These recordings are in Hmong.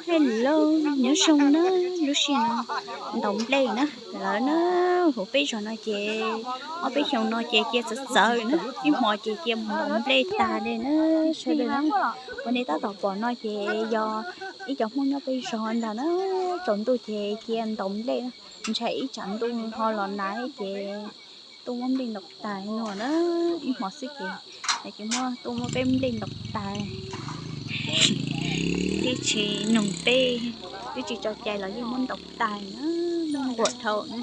Hello, nyob zoo na, lub sij hawm no ntaus nplej na, lawv na, hauv peb zos no ces ob peb xyoos no ces cia txawv txawv na, ib hmo ces cia mus ntaus nplej tag li na, sawv daws na. Ua nej tab tom pom no ces yog ib cov Hmoob nyob peb zos ntag na, tsaus ntuj ces cia ntaus nplej na, ntshai ib tsam ntuj ho los nag ces tuaj muab nplej ntaus tas no na, ib hmo xwb ces, ces muab tuaj muab peb nplej ntaus tas, thiab tsis noog peb, twb tsis tso cai los yeej muab ntaus tas na, nquam dhau na.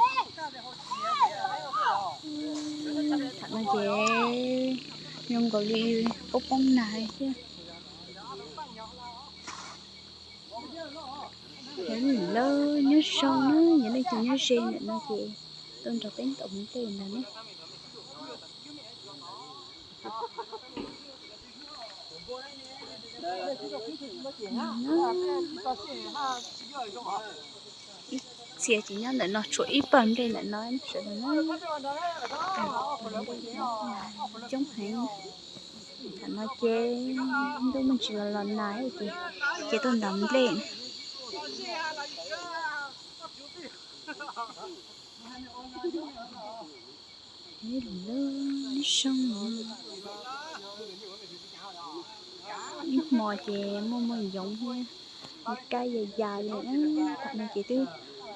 Thaum no ces zoo nkaus li poob poob nag thiab. Yog lawv nyob zoo na, yog leej twg nyob ze ntawm no ces tuaj nrog peb ntaus nplej ntag na. Ib txhia ces nyob ntawm no, tshuav ib pawg nplej ntawm no sawv daws na. Coob heev. Thaum no ces ntuj me ntsis los los nag ces, ces tuaj ntaus nplej. Zoo, ib hmo ces muaj muaj yoov thiab, kab ya ya li. Thaum no ces twb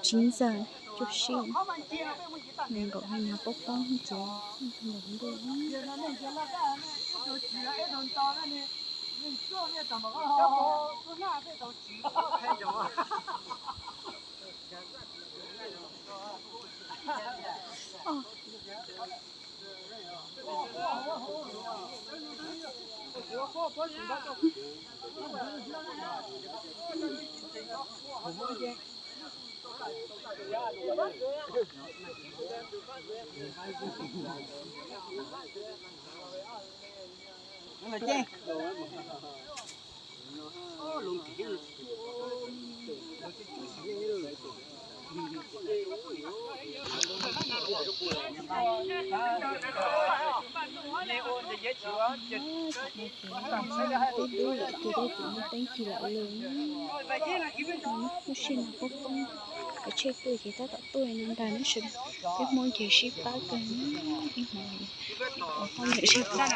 tsib ntxawg cuaj sij, nees nkaum hli no poob poob ces ntaus nplej. Thaum no ces peb dub lawm ces peb tsis muaj teeb ci lawm li. Lub sij hawm no poob poob, cov tsheb tuaj ces tab tom tuaj no ntag na, peb Hmoob ces sib pab kawg, ib hmo poob poob sib pab.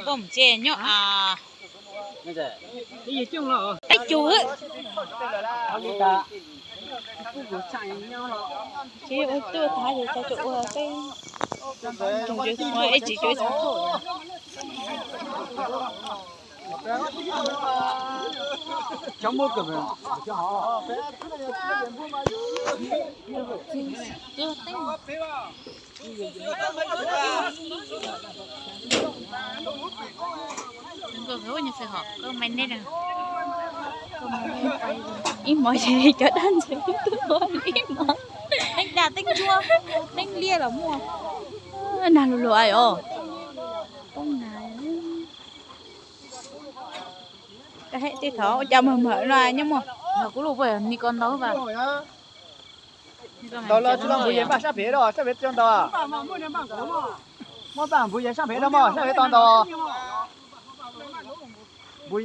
Poj mus tsev nyob a. Peb cug. Ces ua tuaj tag ces cov ua peb tus ua ib tsis cuv ib txhov thuj. Ib hmos ces cov dab ntxwg tuaj ib hmos. Teeb dag teeb tsuab, teeb liab los muaj. Nag lug lug os. Poob nag. Tej thaum ua cas mawg mawg no nyob muaj. Kuv lub puas ni ko ntau vas. Ntau los tsis los npuv yas npaj sab pem los sab pem tsis ntau. Muab npaj npuv yas sab pem no mog, sab pem tau ntau. Npuv